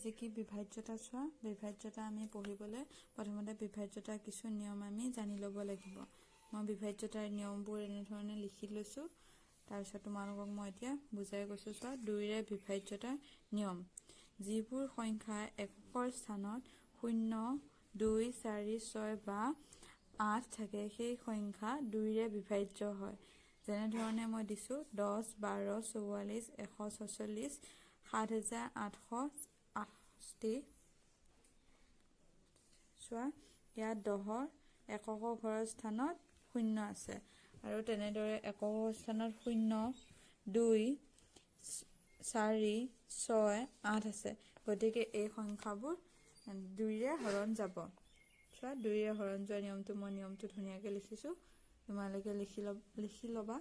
আজি কি বিভাজ্যতা চোৱা। বিভাজ্যতা আমি পঢ়িবলৈ প্ৰথমতে বিভাজ্যতাৰ কিছু নিয়ম আমি জানি ল'ব লাগিব। মই বিভাজ্যতাৰ নিয়মবোৰ এনেধৰণে লিখি লৈছোঁ, তাৰপিছত তোমালোকক মই এতিয়া বুজাই গৈছোঁ। চোৱা, দুইৰে বিভাজ্যতাৰ নিয়ম। যিবোৰ সংখ্যা এককৰ স্থানত 0, 2, 4, 6 বা 8 থাকে, সেই সংখ্যা দুইৰে বিভাজ্য হয়। যেনেধৰণে মই দিছোঁ 10, 12, 44, 146, 7868। চোৱা, ইয়াত 10ৰ এককৰ ঘৰৰ স্থানত 0 আছে, আৰু তেনেদৰে এককৰ স্থানত 0, 2, 4, 6, 8 আছে। গতিকে এই সংখ্যাবোৰ দুইৰে হৰণ যাব। চোৱা, দুইৰে হৰণ যোৱা নিয়মটো মই নিয়মটো ধুনীয়াকৈ লিখিছোঁ, তোমালোকে লিখি ল'বা।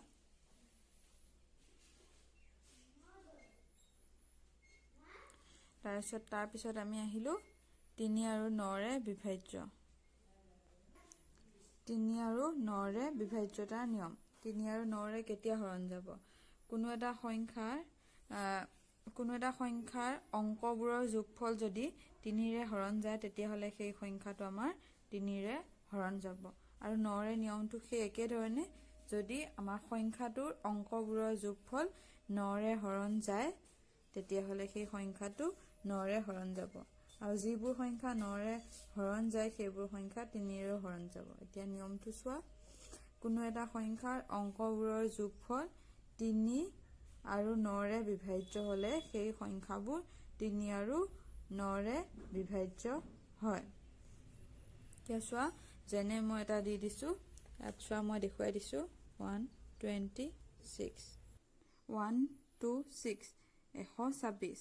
তাৰপিছত আমি আহিলোঁ 3 আৰু 9ৰে বিভাজ্য। 3 আৰু 9ৰে বিভাজ্যতাৰ নিয়ম। 3 আৰু 9ৰে কেতিয়া হৰণ যাব? কোনো এটা সংখ্যাৰ অংকবোৰৰ যোগফল যদি 3ৰে হৰণ যায়, তেতিয়াহ'লে সেই সংখ্যাটো আমাৰ 3ৰে হৰণ যাব। আৰু 9ৰে নিয়মটো সেই একেধৰণে, যদি আমাৰ সংখ্যাটোৰ অংকবোৰৰ যোগফল 9ৰে হৰণ যায়, তেতিয়াহ'লে সেই সংখ্যাটো 9ৰে হৰণ যাব। আৰু যিবোৰ সংখ্যা 9ৰে হৰণ যায়, সেইবোৰ সংখ্যা 3ৰেও হৰণ যাব। এতিয়া নিয়মটো চোৱা, কোনো এটা সংখ্যাৰ অংকবোৰৰ যোগফল 3 আৰু 9ৰে বিভাজ্য হ'লে সেই সংখ্যাবোৰ 3 আৰু 9ৰে বিভাজ্য হয়। এতিয়া চোৱা, যেনে মই এটা দি দিছোঁ, ইয়াত চোৱা মই দেখুৱাই দিছোঁ 126, 126, 126।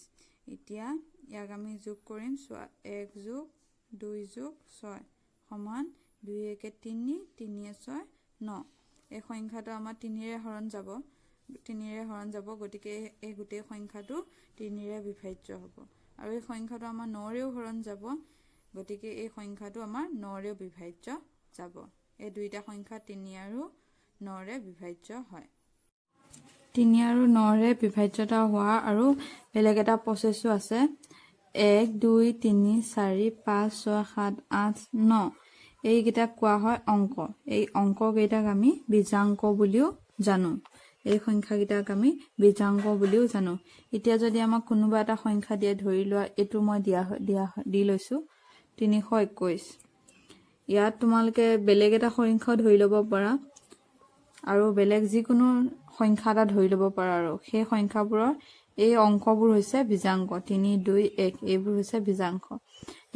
এতিয়া ইয়াক আমি যোগ কৰিম। চোৱা, 1 যোগ 2 যোগ 6 সমান 2 একে 3, তিনিয়ে 6 ন। এই সংখ্যাটো আমাৰ 3ৰে হৰণ যাব, 3ৰে হৰণ যাব, গতিকে এই গোটেই সংখ্যাটো 3ৰে বিভাজ্য হ'ব। আৰু এই সংখ্যাটো আমাৰ 9ৰেও হৰণ যাব, গতিকে এই সংখ্যাটো আমাৰ 9ৰেও বিভাজ্য যাব। এই দুইটা সংখ্যা 3 আৰু 9ৰে বিভাজ্য হয়। 3 আৰু 9ৰে বিভাজ্যতা হোৱা আৰু বেলেগ এটা প্ৰচেছো আছে। 1, 2, 3, 4, 5, 6, 7, 8, 9, এইকেইটাক কোৱা হয় অংক। এই অংককেইটাক আমি বীজাংক বুলিও জানো। এই সংখ্যাকেইটাক আমি বীজাংক বুলিও জানো। এতিয়া যদি আমাক কোনোবা এটা সংখ্যা দিয়ে, ধৰি লোৱা এইটো মই দি লৈছোঁ 321। ইয়াত তোমালোকে বেলেগ এটা সংখ্যা ধৰি ল'ব পাৰা আৰু বেলেগ যিকোনো সংখ্যা এটা ধৰি ল'ব পাৰা। আৰু সেই সংখ্যাবোৰৰ এই অংকবোৰ হৈছে বীজাংক, 3, 2, 1, এইবোৰ হৈছে বীজাংক।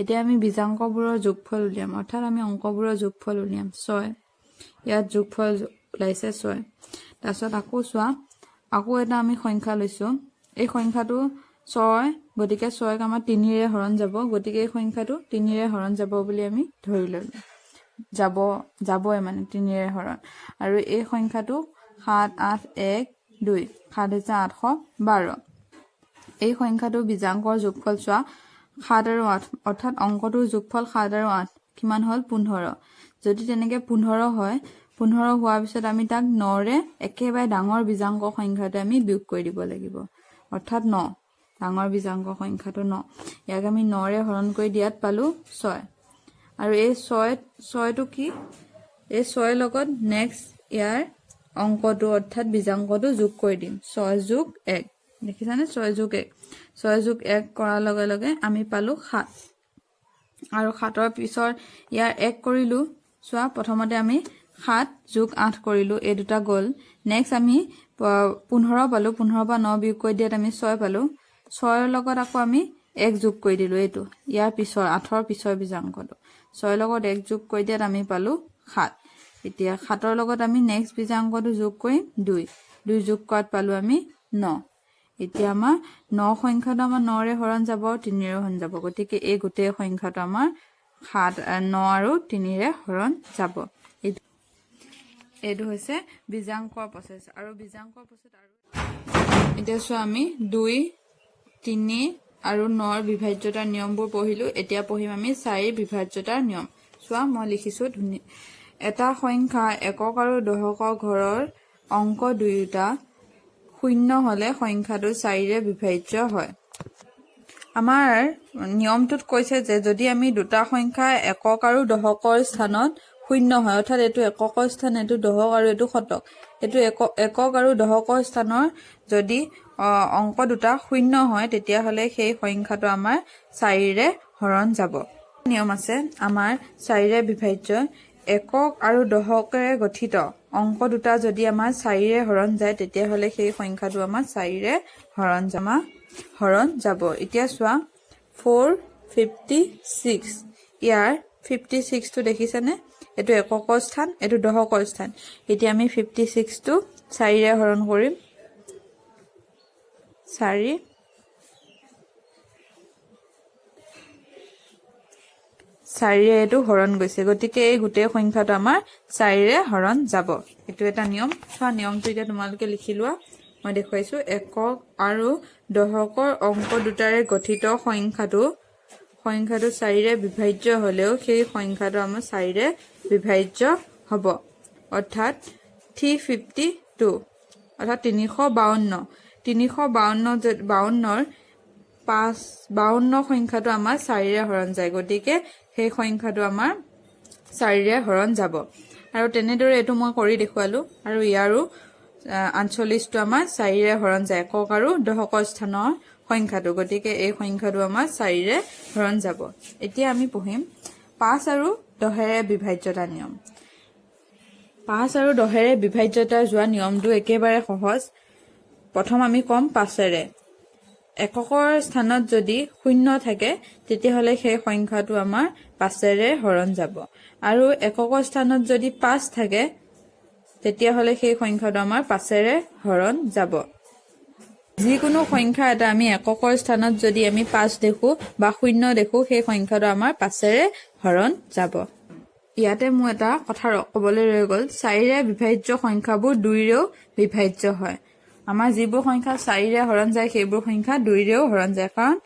এতিয়া আমি বীজাংকবোৰৰ যোগফল উলিয়াম, অৰ্থাৎ আমি অংকবোৰৰ যোগফল উলিয়াম 6। ইয়াত যোগফল ওলাইছে 6। তাৰপিছত আকৌ চোৱা, আকৌ এটা আমি সংখ্যা লৈছোঁ, এই সংখ্যাটো 6, গতিকে 6ক আমাৰ 3ৰে হৰণ যাব, গতিকে এই সংখ্যাটো 3ৰে হৰণ যাব বুলি আমি ধৰি ল'লোঁ। যাবই মানে 3ৰে হৰণ। আৰু এই সংখ্যাটো 7, 8, 1, 2, 7812। এই সংখ্যাটো বীজাংকৰ যোগফল চোৱা, 7 আৰু 8, অৰ্থাৎ অংকটোৰ যোগফল 7 আৰু 8 কিমান হ'ল? 15। যদি তেনেকে 15 হয়, 15 হোৱাৰ পিছত আমি তাক 9ৰে একেবাৰে ডাঙৰ বীজাংক সংখ্যাটো আমি বিয়োগ কৰি দিব লাগিব, অৰ্থাৎ 9, ডাঙৰ বীজাংক সংখ্যাটো 9। ইয়াক আমি 9ৰে হৰণ কৰি দিয়াত পালোঁ 6। আৰু এই 6টো কি? এই 6ৰ লগত নেক্সট ইয়াৰ অংকটো অৰ্থাৎ বীজাংকটো যোগ কৰি দিম, 6 যোগ 1। দেখিছানে? 6 যোগ 1, 6 যোগ 1 কৰাৰ লগে লগে আমি পালোঁ 7। আৰু 7ৰ পিছৰ ইয়াৰ 1 কৰিলোঁ। চোৱা, প্ৰথমতে আমি 7 যোগ 8 কৰিলোঁ, এই দুটা গ'ল। নেক্সট আমি 15 পালোঁ, 15 পৰা 9 বিয়োগ কৰি দিয়াত আমি 6 পালোঁ। 6ৰ লগত আকৌ আমি 1 যোগ কৰি দিলোঁ, এইটো ইয়াৰ পিছৰ 8ৰ পিছৰ বীজাংকটো। 6ৰ লগত 1 যোগ কৰি দিয়াত আমি পালোঁ 7। এতিয়া 7ৰ লগত আমি নেক্সট বীজাংকটো যোগ কৰিম 2, 2 যোগ কৰাত পালোঁ আমি 9। এতিয়া আমাৰ 9 সংখ্যাটো আমাৰ 9ৰে হৰণ যাব আৰু 3ৰে হৰণ যাব, গতিকে এই গোটেই সংখ্যাটো আমাৰ 7, 9 আৰু 3ৰে হৰণ যাব। এইটো হৈছে বীজাংকৰ প্ৰচেছ। আৰু বীজাংকৰ প্ৰচেছ আৰু এতিয়া চোৱা, আমি 2, 3 আৰু 9ৰ বিভাজ্যতাৰ নিয়মবোৰ পঢ়িলোঁ। এতিয়া পঢ়িম আমি 4ৰ বিভাজ্যতাৰ নিয়ম। চোৱা, মই লিখিছোঁ ধুনীয়া। এটা সংখ্যা একক আৰু দশকৰ ঘৰৰ অংক দুয়োটা শূন্য হ'লে সংখ্যাটো 4ৰে বিভাজ্য হয়। আমাৰ নিয়মটোত কৈছে যে যদি আমি দুটা সংখ্যা একক আৰু দশকৰ স্থানত শূন্য হয়, অৰ্থাৎ এইটো এককৰ স্থান, এইটো দশক আৰু এইটো শতক, এইটো একক আৰু দশকৰ স্থানৰ যদি অংক দুটা শূন্য হয়, তেতিয়াহ'লে সেই সংখ্যাটো আমাৰ 4ৰে হৰণ যাব। নিয়ম আছে আমাৰ 4ৰে বিভাজ্য। একক আৰু দশকেৰে গঠিত অংক দুটা যদি আমাৰ 4ৰে হৰণ যায়, তেতিয়াহ'লে সেই সংখ্যাটো আমাৰ 4ৰে হৰণ যাব। এতিয়া চোৱা, 456, ইয়াৰ 56টো দেখিছেনে? এইটো এককৰ স্থান, এইটো দশকৰ স্থান। এতিয়া আমি 56টো 4ৰে হৰণ কৰিম। 4 4ৰে এইটো হৰণ গৈছে, গতিকে এই গোটেই সংখ্যাটো আমাৰ 4ৰে হৰণ যাব। এইটো এটা নিয়ম। চোৱা, নিয়মটো এতিয়া তোমালোকে লিখি লোৱা, মই দেখুৱাইছো। একক আৰু দশকৰ অংক দুটাৰে গঠিত সংখ্যাটো 4ৰে বিভাজ্য হলেও সেই সংখ্যাটো আমাৰ 4ৰে বিভাজ্য হ'ব। অৰ্থাৎ 352, অৰ্থাৎ 352, 352 বাৱন্নৰ পাঁচ, 52 সংখ্যাটো আমাৰ 4ৰে হৰণ যায়, গতিকে সেই সংখ্যাটো আমাৰ 4ৰে হৰণ যাব। আৰু তেনেদৰে এইটো মই কৰি দেখুৱালো। আৰু ইয়াৰো 48টো আমাৰ 4ৰে হৰণ যায়, একক আৰু দশকৰ স্থানৰ সংখ্যাটো, গতিকে এই সংখ্যাটো আমাৰ 4ৰে হৰণ যাব। এতিয়া আমি পঢ়িম 5 আৰু 10ৰে বিভাজ্যতা নিয়ম। 5 আৰু 10ৰে বিভাজ্যতা যোৱা নিয়মটো একেবাৰে সহজ। প্ৰথম আমি ক'ম 5ৰে। এককৰ স্থানত যদি শূন্য থাকে, তেতিয়াহ'লে সেই সংখ্যাটো আমাৰ 5ৰে হৰণ যাব। আৰু এককৰ স্থানত যদি 5 থাকে, তেতিয়াহ'লে সেই সংখ্যাটো আমাৰ 5ৰে হৰণ যাব। যিকোনো সংখ্যা এটা আমি এককৰ স্থানত যদি আমি 5 দেখো বা শূন্য দেখো, সেই সংখ্যাটো আমাৰ 5ৰে হৰণ যাব। ইয়াতে মোৰ এটা কথা ক'বলৈ ৰৈ গ'ল। 4ৰে বিভাজ্য সংখ্যাবোৰ 2ৰেও বিভাজ্য হয়। আমাৰ যিবোৰ সংখ্যা 4ৰে হৰণ যায়, সেইবোৰ সংখ্যা 2ৰেও হৰণ যায়, কাৰণ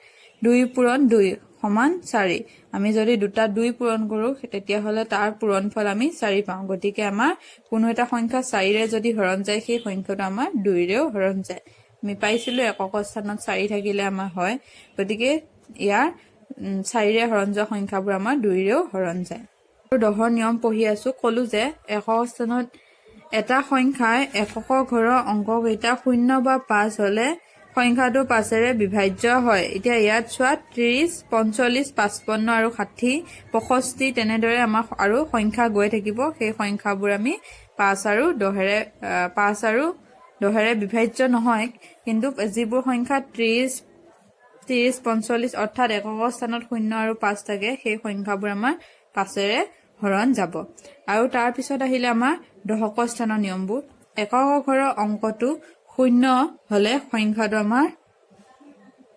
2 পূৰণ 2 সমান 4। আমি যদি দুটা 2 পূৰণ কৰোঁ, তেতিয়াহ'লে তাৰ পূৰণফল আমি 4 পাওঁ। গতিকে আমাৰ কোনো এটা সংখ্যা 4ৰে যদি হৰণ যায়, সেই সংখ্যাটো আমাৰ 2ৰেও হৰণ যায়। আমি পাইছিলোঁ এককৰ স্থানত 4 থাকিলে আমাৰ হয়, গতিকে ইয়াৰ 4ৰে হৰণ যোৱা সংখ্যাবোৰ আমাৰ 2ৰেও হৰণ যায়। আৰু 10ৰ নিয়ম পঢ়ি আছো। ক'লো যে একক স্থানত এটা সংখ্যাই এককৰ ঘৰৰ অংককেইটা শূন্য বা 5 হ'লে সংখ্যাটো 5ৰে বিভাজ্য হয়। এতিয়া ইয়াত চোৱা, 30, 45, 55 আৰু 60, 65, তেনেদৰে আমাৰ আৰু সংখ্যা গৈ থাকিব। সেই সংখ্যাবোৰ আমি 5 আৰু 10ৰে বিভাজ্য নহয়, কিন্তু যিবোৰ সংখ্যা 30, 30, 45, অৰ্থাৎ এককৰ স্থানত শূন্য আৰু 5 থাকে, সেই সংখ্যাবোৰ আমাৰ 5ৰে হৰণ যাব। আৰু তাৰ পিছত আহিলে আমাৰ দশকৰ স্থানৰ নিয়মবোৰ। এককৰ ঘৰৰ অংকটো শূন্য হলে সংখ্যাটো আমাৰ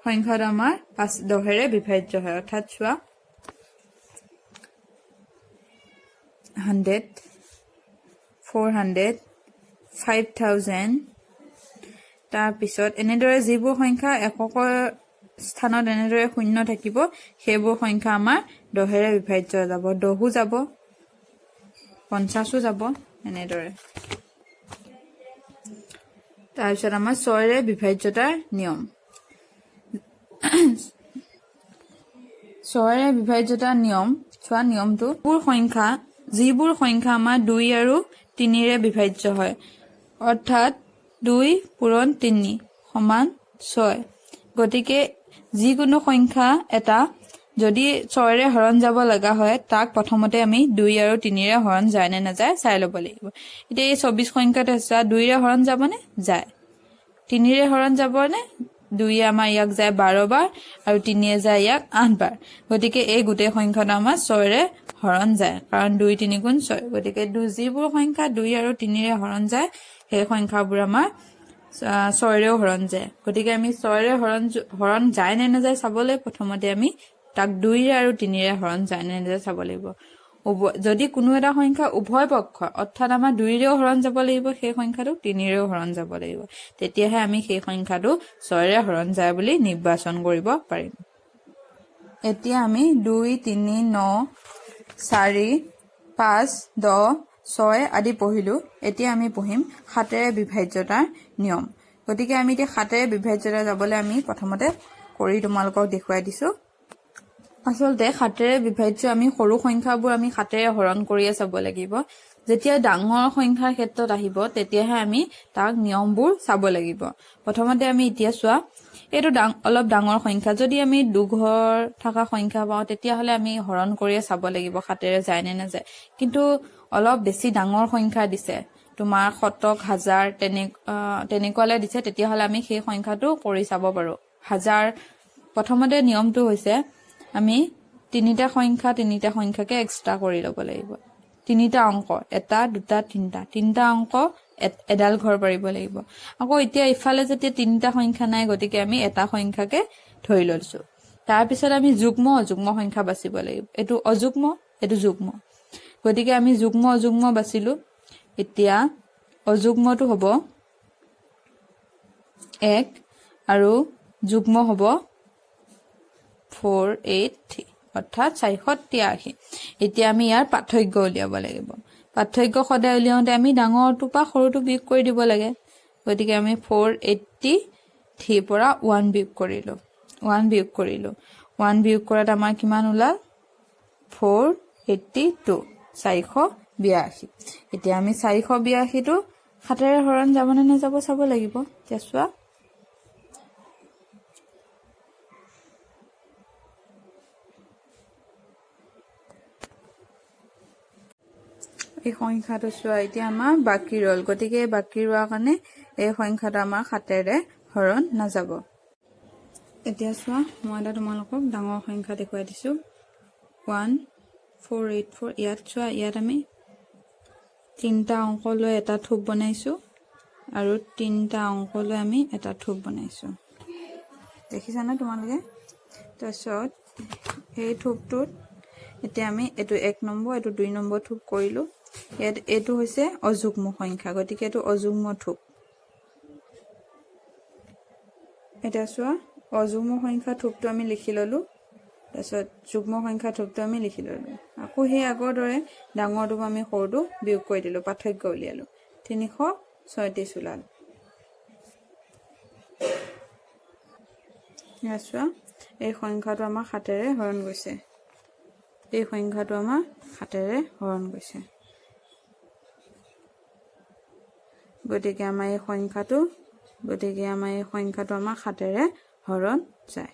5 10ৰে বিভাজ্য হয়। অৰ্থাৎ চোৱা, 100, 400, 5000, তাৰপিছত এনেদৰে যিবোৰ সংখ্যা এককৰ স্থানত এনেদৰে শূন্য থাকিব, সেইবোৰ সংখ্যা আমাৰ 10ৰে বিভাজ্য যাব। 10ও যাব, 50ও যাব, এনেদৰে। তাৰপিছত আমাৰ 6ৰে বিভাজ্যতাৰ নিয়ম। 6ৰে বিভাজ্যতাৰ নিয়ম চোৱা, নিয়মটো যিবোৰ সংখ্যা আমাৰ 2 আৰু 3ৰে বিভাজ্য হয়, অৰ্থাৎ 2 পূৰণ 3 সমান 6। গতিকে যিকোনো সংখ্যা এটা যদি 6ৰে হৰণ যাব লগা হয়, তাক প্ৰথমতে আমি 2 আৰু 3ৰে হৰণ যায় নে নাযায় চাই ল'ব লাগিব। এতিয়া এই 24 সংখ্যাটো চোৱা, 2ৰে হৰণ যাবনে? যায়। 3ৰে হৰণ যাবনে? 2য়ে আমাৰ ইয়াক যায় 12 বাৰ আৰু 3য়ে যায় ইয়াক 8 বাৰ। গতিকে এই গোটেই সংখ্যাটো আমাৰ 6ৰে হৰণ যায়, কাৰণ 2 3 গুণ 6। গতিকে যিবোৰ সংখ্যা 2 আৰু 3ৰে হৰণ যায়, সেই সংখ্যাবোৰ আমাৰ 6ৰেও হৰণ যায়। গতিকে আমি 6ৰে হৰণ যায় নে নাযায় চাবলৈ প্ৰথমতে আমি তাক 2ৰে আৰু 3ৰে হৰণ যায় নে নাযায় চাব লাগিব। যদি কোনো এটা সংখ্যা উভয় পক্ষ, অৰ্থাৎ আমাৰ 2ৰেও হৰণ যাব লাগিব, সেই সংখ্যাটো 3ৰেও হৰণ যাব লাগিব, তেতিয়াহে আমি সেই সংখ্যাটো 6ৰে হৰণ যায় বুলি নিৰ্বাচন কৰিব পাৰিম। এতিয়া আমি 2, 3, 9, 4, 5, 10, 6 আদি পঢ়িলো। এতিয়া আমি পঢ়িম 7ৰে বিভাজ্যতাৰ নিয়ম। গতিকে আমি এতিয়া 7ৰে বিভাজ্যতা যাবলৈ আমি প্ৰথমতে কৰি তোমালোকক দেখুৱাই দিছোঁ। আচলতে সাতেৰে বিভাজ্য আমি সৰু সংখ্যাবোৰ আমি সাতেৰে হৰণ কৰিয়ে চাব লাগিব। যেতিয়া ডাঙৰ সংখ্যাৰ ক্ষেত্ৰত আহিব তেতিয়াহে আমি তাক নিয়মবোৰ চাব লাগিব। প্ৰথমতে আমি এতিয়া চোৱা, এইটো অলপ ডাঙৰ সংখ্যা, যদি আমি দুঘৰ থকা সংখ্যা পাওঁ তেতিয়াহ'লে আমি হৰণ কৰিয়ে চাব লাগিব সাতেৰে যায় নে নাযায়। কিন্তু অলপ বেছি ডাঙৰ সংখ্যা দিছে, তোমাৰ শতক হাজাৰ তেনেকুৱালৈ দিছে, তেতিয়াহ'লে আমি সেই সংখ্যাটো কৰি চাব পাৰোঁ। হাজাৰ প্ৰথমতে নিয়মটো হৈছে আমি তিনিটা সংখ্যাকে এক্সট্ৰা কৰি ল'ব লাগিব। তিনিটা অংক, এটা দুটা তিনিটা, তিনিটা অংক এডাল ঘৰ পাৰিব লাগিব। আকৌ এতিয়া ইফালে যেতিয়া তিনিটা সংখ্যা নাই, গতিকে আমি এটা সংখ্যাকে ধৰি লৈছোঁ। তাৰপিছত আমি যুগ্ম অযুগ্ম সংখ্যা বাচিব লাগিব। এইটো অযুগ্ম, এইটো যুগ্ম, গতিকে আমি যুগ্ম অযুগ্ম বাচিলোঁ। এতিয়া অযুগ্মটো হ'ব 1 আৰু যুগ্ম হ'ব 483, অৰ্থাৎ 483। এতিয়া আমি ইয়াৰ পাৰ্থক্য উলিয়াব লাগিব। পাৰ্থক্য সদায় উলিয়াওঁতে আমি ডাঙৰটোৰ পৰা সৰুটো বিয়োগ কৰি দিব লাগে। গতিকে আমি 483 পৰা 1 বিয়োগ কৰিলোঁ, 1 বিয়োগ কৰিলোঁ। 1 বিয়োগ কৰাত আমাৰ কিমান ওলাল? 482, 482। এতিয়া আমি 482টো সাতেৰে হৰণ যাবনে নাযাব চাব লাগিব। এতিয়া চোৱা, এই সংখ্যাটো চোৱা, এতিয়া আমাৰ বাকী ৰ'ল, গতিকে বাকী ৰোৱাৰ কাৰণে এই সংখ্যাটো আমাৰ সাতেৰে হৰণ নাযাব। এতিয়া চোৱা, মই এটা তোমালোকক ডাঙৰ সংখ্যা দেখুৱাই দিছোঁ, 1484। ইয়াত চোৱা, ইয়াত আমি তিনিটা অংক লৈ এটা থোপ বনাইছোঁ আৰু তিনিটা অংক লৈ আমি এটা থোপ বনাইছোঁ। দেখিছানে তোমালোকে? তাৰপিছত এই থোপটোত এতিয়া আমি এইটো 1 নম্বৰ, এইটো 2 নম্বৰ থোপ কৰিলোঁ। ইয়াত এইটো হৈছে অযুগ্ম সংখ্যা, গতিকে এইটো অযুগ্ম থোপ। এতিয়া চোৱা, অযুগ্ম সংখ্যা থোপটো আমি লিখি ল'লোঁ, তাৰপিছত যুগ্ম সংখ্যা থোপটো আমি লিখি ল'লোঁ। আকৌ সেই আগৰ দৰে ডাঙৰটো আমি সৰুটো বিয়োগ কৰি দিলোঁ, পাৰ্থক্য উলিয়ালোঁ, 336 ওলাল। ইয়াত চোৱা, এই সংখ্যাটো আমাৰ সাতেৰে হৰণ গৈছে, এই সংখ্যাটো আমাৰ সাতেৰে হৰণ গৈছে, গতিকে আমাৰ এই সংখ্যাটো, গতিকে আমাৰ এই সংখ্যাটো আমাৰ সাতেৰে হৰণ যায়।